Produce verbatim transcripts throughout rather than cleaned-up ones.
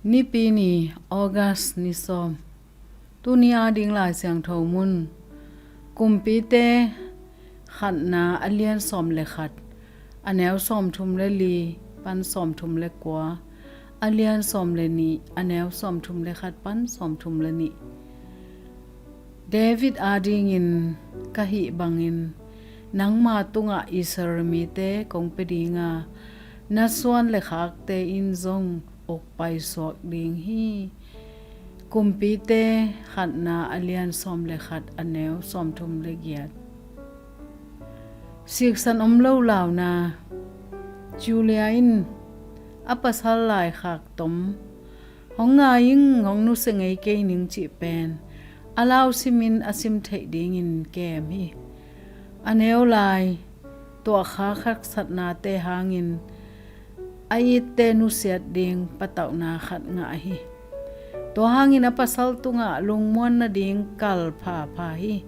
Nipi ni, August ni sawm. Tuni ading Lai Siangtho mun, Kumpite khatna a lian sawm le khat, a neu sawm thum le li pan sawm thum le kua, a lian sawm le nih, a neu sawm thum le khat pan sawm thum le nih. David adingin ka hih bangin nangma tungah Israel mite kong pia dinga, na suan le khakte in zong uk paisuak ding hi. Kumpite khatna a lian sawm le khat, a neu sawm thum le giat. Siksan om lo launa. Julia in a pasal laikhak tom, hong ngai ing, hong nusia ngei kei ning cih pen a lau simin a sim theih dingin kem hi. A neu lai tuahkhak haksatnate hangin a itte nusiat ding patauhna khat ngah hi. Tua hangin a pasal tungah lungmuan nading kal phapha hi.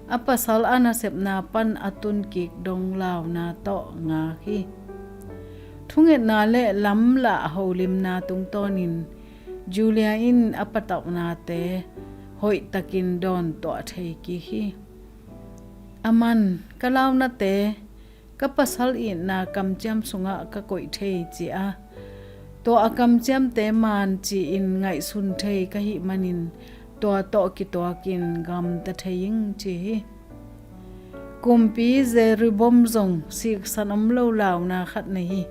A pasal a nasepna pan a tunkik dong launa tawh ngak hi. Thungetna le lamlah holimna tungtawnin Julia in a patauhnate hoihtakin dawntuah thei kik hi. Aman, ka launate ka pasal itna kamciam sungah ka koih thei, ci a, tua a kamciamte man ci-in ngaihsun thei ka hih manin tua tawh kituakin gamta thei ing, ci hi. Kumpi Jeroboam zong siksan om lo launa khat nei hi.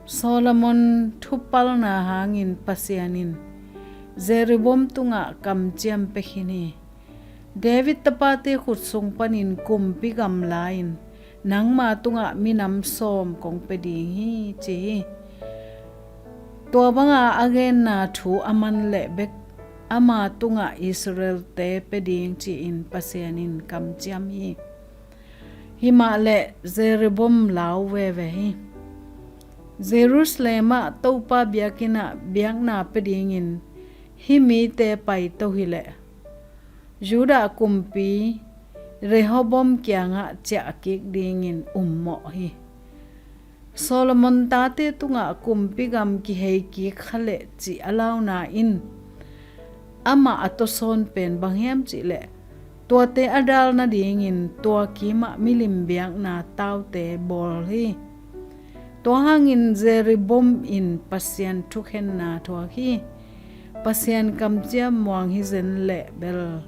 Solomon thupalna hangin Pasian in Jeroboam tungah kamciam pia khin hi. David tapate khut sung panin kumpi gam la-in, nangma tungah minam sawm kong pia ding hi, ci hi. Tua banga a genna thu a man leh bek ama tungah Israelte pia ding ci-in Pasian in kamciam hi. Himahleh Jeroboam lau veve hi. Jerusalem ah Topa biakinn ah biakna pia dingin hih mite paito hileh Judah kumpi Rehoboam kiangah ciahkik dingin ummawh hi. Solomon tate tungah kumpi gam kihei kik kha leh cih a launa in amah a tawsawn pen bang hiam cihleh, tuate a dal nadingin tua kimah milim biakna taute bawl hi. Tua hangin Jeroboam in Pasian thukhenna thuak hi. Pasian kamciam muang hi zen leh bel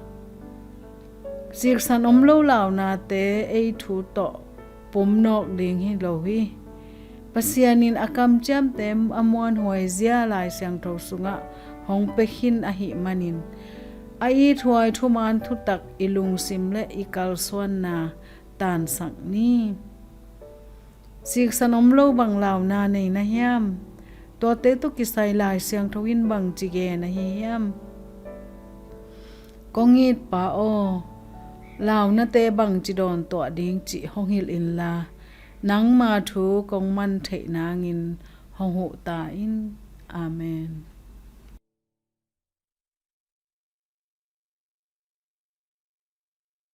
siksan om lo launate ei thu tawh pum nawk ding hi lo hi. Pasian in a kamciamte a muanhuai zia Lai Siangtho sungah hong pia khin ahih manin a ithuai thuman thutak i lungsim le i kalsuanna tansak ni. Siksan om lo bang launa nei na hiam? Tuate tawh kisai Lai Siangtho in bangci gen ahi hiam? Kong it Pa aw, launate bangci dawntuah ding cih hong hilh inla, nangma thu kong man theih nangin hong huh ta in. Amen.